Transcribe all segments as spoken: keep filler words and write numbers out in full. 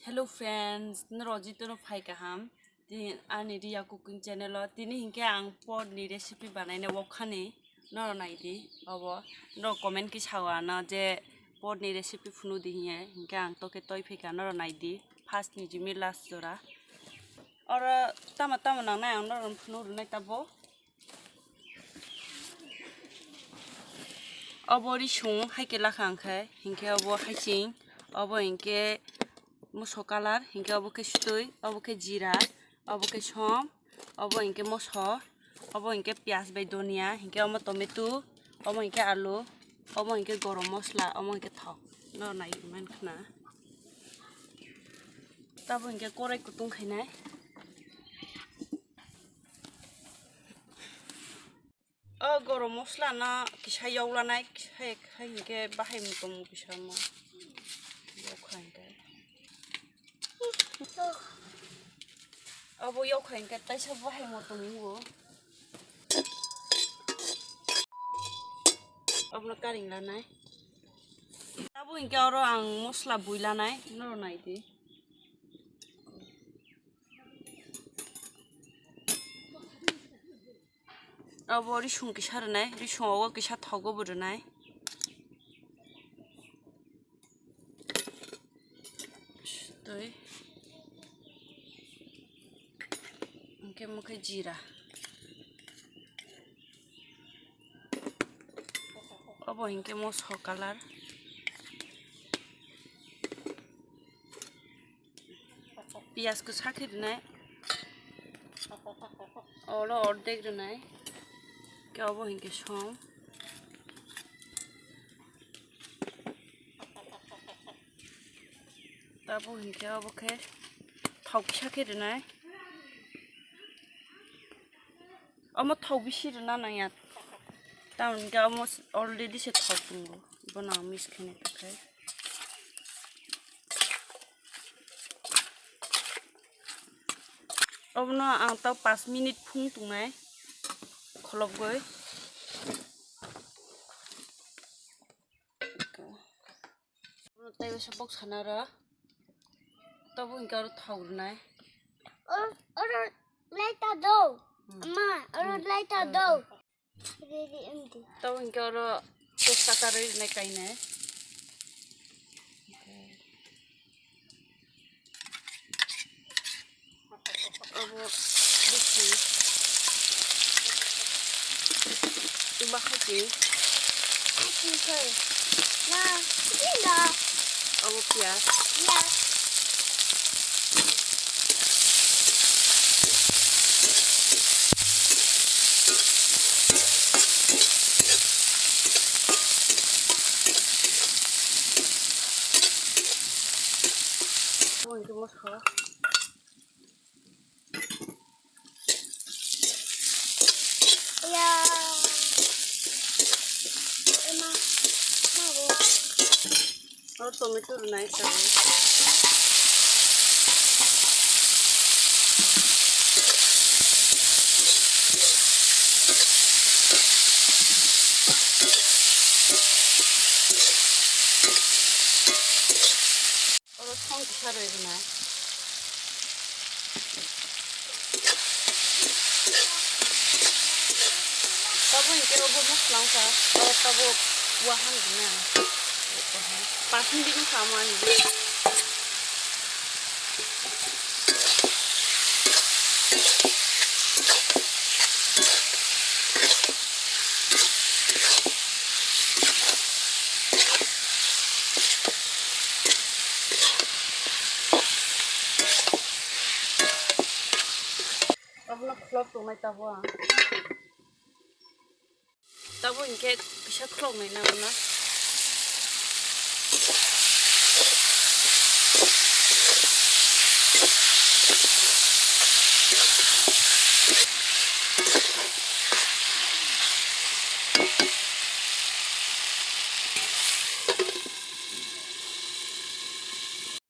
Hello friends, norok jotono phai kaham. Tini ani Riya Cooking Channel o tini hinkhe ang pot ni recipe banaina wok khani norok naidi obo. Norok comment khe sao ano je pot ni recipe phunu di hiye, hinkhe ang toke toi phaikha norok naidi first ni jimi last jora. Oro tamo tamo nangnai ang norok phunu rwnai tabuk. Obo risung hai khe lakha ang khe, hinkhe obo haiching, obo hinkhe moso colour, hinkhe obo khe sutui, obo khe jira, obo khe som, obo hinkhe moso, obo hinkhe piyaj bai donia, hinkhe omo tomato, omo hinkhe alu, omo hinkhe gorom mosla, omo hinkhe thok. No nai man khna. Tabo hinkhe korai kutung khainai. O gorom mosla no kisa yoklanai, kisa hai hinkhe bahai mutung kisa mo yokha hinkhe. Obo yokha hinkhe taisa bahai mutung wngo. Obono karing lanai. Abo hinkhe oro ang mosla bui lanai, norok naidi. Abo risung kisa rwnai, risung ogo kisa thogo bo rwnai. Tei hinkhe mokhe jira. Obo hinkhe moso colour. Piyaj kwsa khe rwnai. Oro ordek rwnai. Khe obo hinkhe som. Tabo hinkhe obo khe thok kisa khe rwnai. Omo thok bisi rwna nangya. Tamoni khe omo already se thok tongo. Bono ang mix khe nai tongkhe. Obono ang tei paanch minute phung tongnai kholopgwi. Tei waisa bok sana ro. Tabo hinkhe aro thok rwnai. Oro, oro laita do. Hmm. Ama, oro laita do. Ready empty. Tabo hinkhe oro tejpata rwi rwnai kainwi. Abo bisi. Iba hai se. Hai se. Na, inda. Abo piyaj. Piyaj. Abo hinkhe mosla. Ya. Ema. Mabo. O tomato rwnai sa. Oro song kisa rwi rwnai. Tabuk hinkhe obo mosla wngkha, o tabuk wahan rwnai. Paanch minute wngkha omo ani. Abono kholop tongnai tabuk ang. Tabuk hinkhe kisa kholopnai na abono.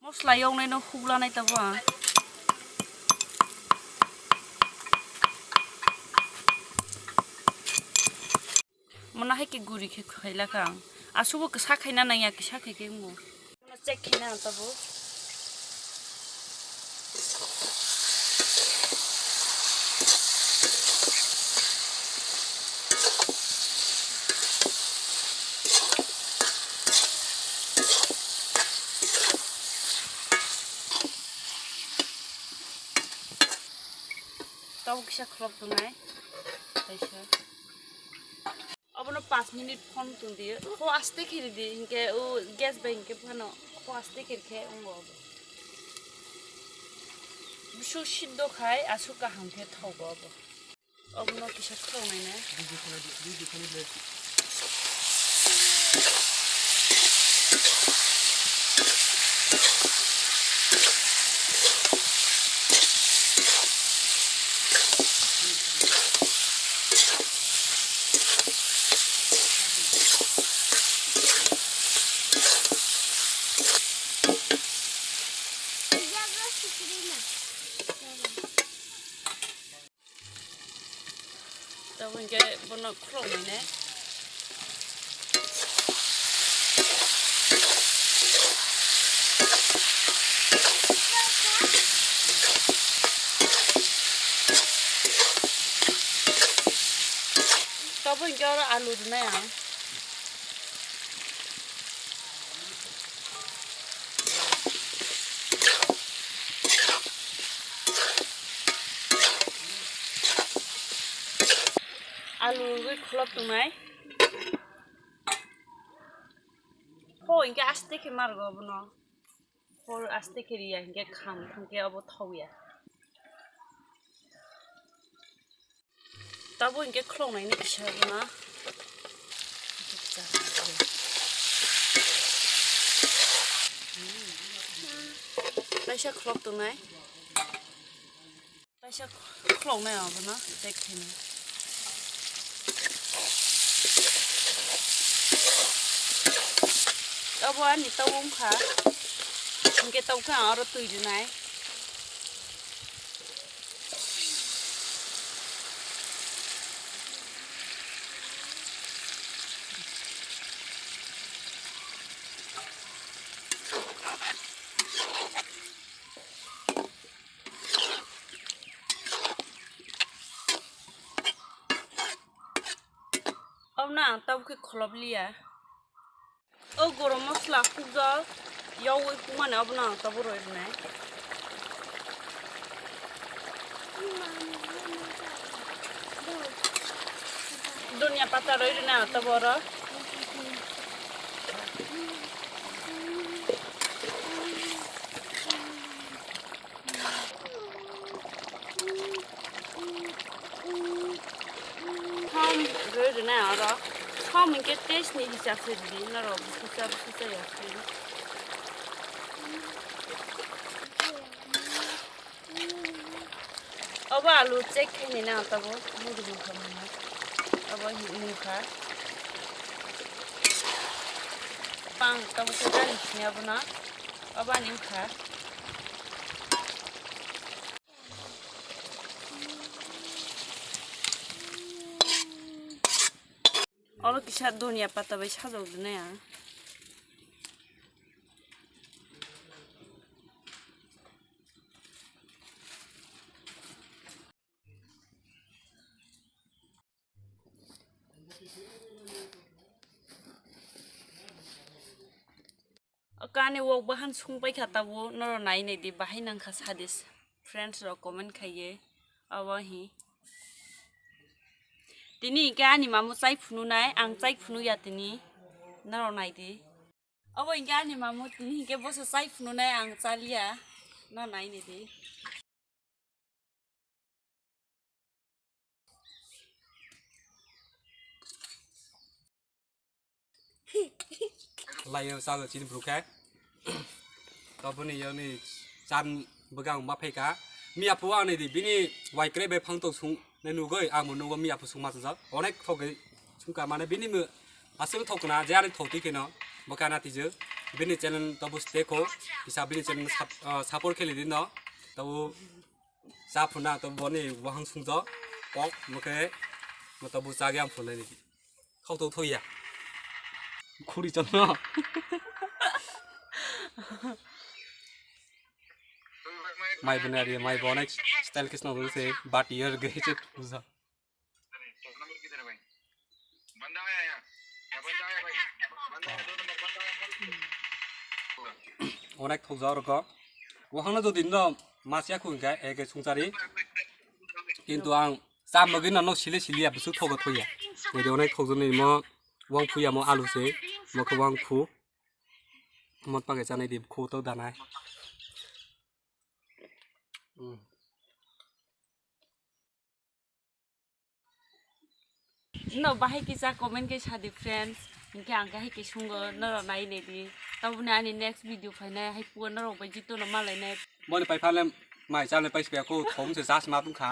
Mosla yoknai no huklanai tabuk ang. Mona hai khe guri khe khailakha ang. Asubo kisa khaina nangya, kisa khai khe wngo. Mona check khaina ang tabuk. Tabuk kisa khlop tongnai. Kaisa. Abono panch minute phone tong di. Kho aste khe ridi, hinkhe o gas bai hinkhe phano kho aste khe khe ongo abo. Bisu siddo khai, aswk kaham khe thogo abo. Obono kisa khlongnai na. Tabuk hinkhe bono khlongnai ne. Tabuk hinkhe oro alu rwnai ang. Alu rwgwi kholop tongnai. Ho hinkhe aste khe margo abono. Ho aste khe riya hinkhe kham thangkhe abo thoya. Tabuk hinkhe khlongnai ni kisa rwna. Kaisa khlok tongnai. Kaisa khlongnai abono check khainai. Abo ani tabuk wngkha. Hinkhe tabuk khe ang oro twi rwnai. Omo no ang tabuk khe kholop liya. O gorom mosla hukjak, yawi hukmani obono ang tabuk roi rwnai. Dunia pata roi rwnai ang tabuk oro. Som rwi rwnai oro. Som hinkhe taste ni hisab se rwdi norok bususa bususa ya se. Obo alu check khaini na tabo muri mukha mano. Obo hi mukha. Pang tabo se gari sini abono. Obo ani mukha. Oro kisa donia pata bai sajok rwnai ang. O kani wok bahan sung paikha tabuk norok nai nai di bahai nangkha sadis friends rok comment khaiye abo hi. Tini hinkhe ani mamu chai phununai ang chai phunu ya tini norok nai di. Obo hinkhe ani mamu tini hinkhe boso chai phununai ang chaliya norok nai nai di. Laio salo chini bru khe. Tabuni yoni chan bwgang ma phaika. Miya phu ani di bini wai kre be phang to sung ne nugoi ang mo nugo miya phu sung ma chajak. Onek thoge sungka mane bini mu aswk thokna je ani thoti kheno bwkha na tijak. Bini channel tobo stay ko hisa bini channel sap-, ah, support kheli di no. Tobo cha phuna to boni wahang sungjo kok mokhe moto bu chagya phunai ni khau to thoya khuri chonno. Mai bwna ri mai bo onek style kisno se but yer ge che puja. Onek thokjak rokho. Wahano jodi no masiya khungkha eke sungchari. Kintu ang chamogwi no nok sili sili ya bwswk thogo thoya. Nai de onai thokjani mo wang phu ya mo alu se mo khe wang phu. Mot pakai chanai di kho to danai. Hmm. No bahai kisa comment khe sadi friends. Hinkhe ang khe hai khe sungo norok nai nai di. Tabuni ani next video phainai hai puo norok bai jito no malai nai. Moni pai phale mai chale pai sibya ko thom se jas ma tong kha.